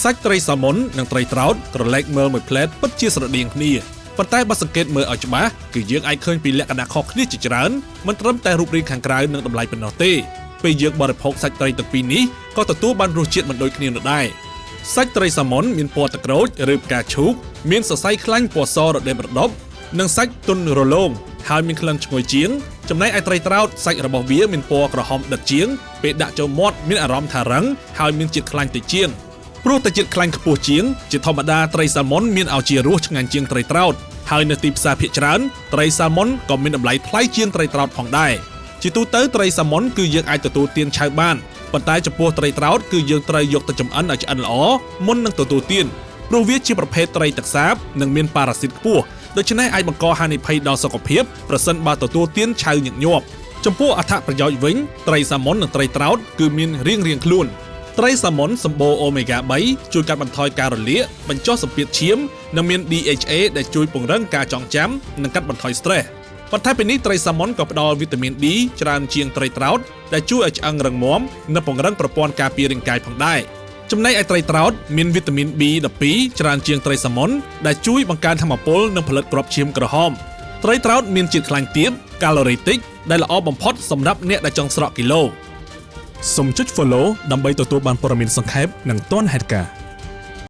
សាច់ត្រីសាម៉ុននិងត្រីត្រោតក្រឡេកមើលមួយផ្លែតពិតជាស្រដៀងគ្នាប៉ុន្តែបើសង្កេតមើលឲ្យច្បាស់គឺយើងអាចឃើញពីលក្ខណៈខុសគ្នាជាច្រើនមិនត្រឹមតែរូបរាងខាងក្រៅនិងតម្លៃប៉ុណ្ណោះទេពេលយើងបរិភោគសាច់ត្រីទាំងពីរនេះក៏ទទួលបានរសជាតិមិនដូចគ្នានោះដែរសាច់ត្រីសាម៉ុនមានពណ៌ទឹកក្រូចឬផ្កាឈូកមានសរសៃខ្លាញ់ពណ៌សរដេបរដប់និងសាច់ទន់រលោងហើយមានក្លិនឈ្ងុយជាងចំណែកឯត្រីត្រោតសាច់របស់វាមានពណ៌ក្រហមដិតជាងពេលដាក់ចូលមាត់មានអារម្មណ៍ថារឹងហើយមានជាតិខ្លាញ់តិចជាង ព្រោះតែជាតិខ្លាញ់ខ្ពស់ជាងជាធម្មតាត្រីសាម៉ុនមានឱជារសឆ្ងាញ់ជាងត្រីត្រោតហើយនៅទីផ្សារភាគច្រើនត្រីសាម៉ុនក៏មានតម្លៃថ្លៃជាងត្រីត្រោតផងដែរជាទូទៅត្រីសាម៉ុនគឺយើងអាចទទួលទានឆៅបានប៉ុន្តែចំពោះត្រីត្រោតគឺយើងត្រូវយកទៅចម្អិនឲ្យឆ្អិនល្អមុននឹងទទួលទានព្រោះវាជាប្រភេទត្រីទឹកសាបនិងមានប៉ារ៉ាស៊ីតខ្ពស់ដូច្នេះអាចបង្កហានិភ័យដល់សុខភាពប្រសិនបើទទួលទានឆៅញឹកញាប់ចំពោះអត្ថប្រយោជន៍វិញត្រីសាម៉ុននិងត្រីត្រោតគឺមានរៀងៗខ្លួន ត្រីសាម៉ុនសម្បូរអូមេហ្គា3ជួយកាត់បន្ថយការរលាកបញ្ចុះសម្ពាធឈាមនិងមាន DHA ដែលជួយពង្រឹងការចងចាំនិងកាត់បន្ថយ stress បន្ថែមពីនេះត្រីសាម៉ុនក៏ផ្ដល់វីតាមីន D ច្រើនជាងត្រីត្រោតដែលជួយឲ្យឆ្អឹងរឹងមាំនិងពង្រឹងប្រព័ន្ធការពាររាងកាយផងដែរចំណែកឯត្រីត្រោតមានវីតាមីន B12 ច្រើនជាងត្រីសាម៉ុនដែលជួយបង្កើនថាមពលនិងផលិតគ្រាប់ឈាមក្រហមត្រីត្រោតមានជាតិខ្លាញ់ទាបកាឡូរីតិចដែលល្អបំផុតសម្រាប់អ្នកដែលចង់ស្រកគីឡូ សូមចុច Follow ដើម្បីទទួលបានព័ត៌មានសង្ខេបនិងទាន់ហេតុការណ៍។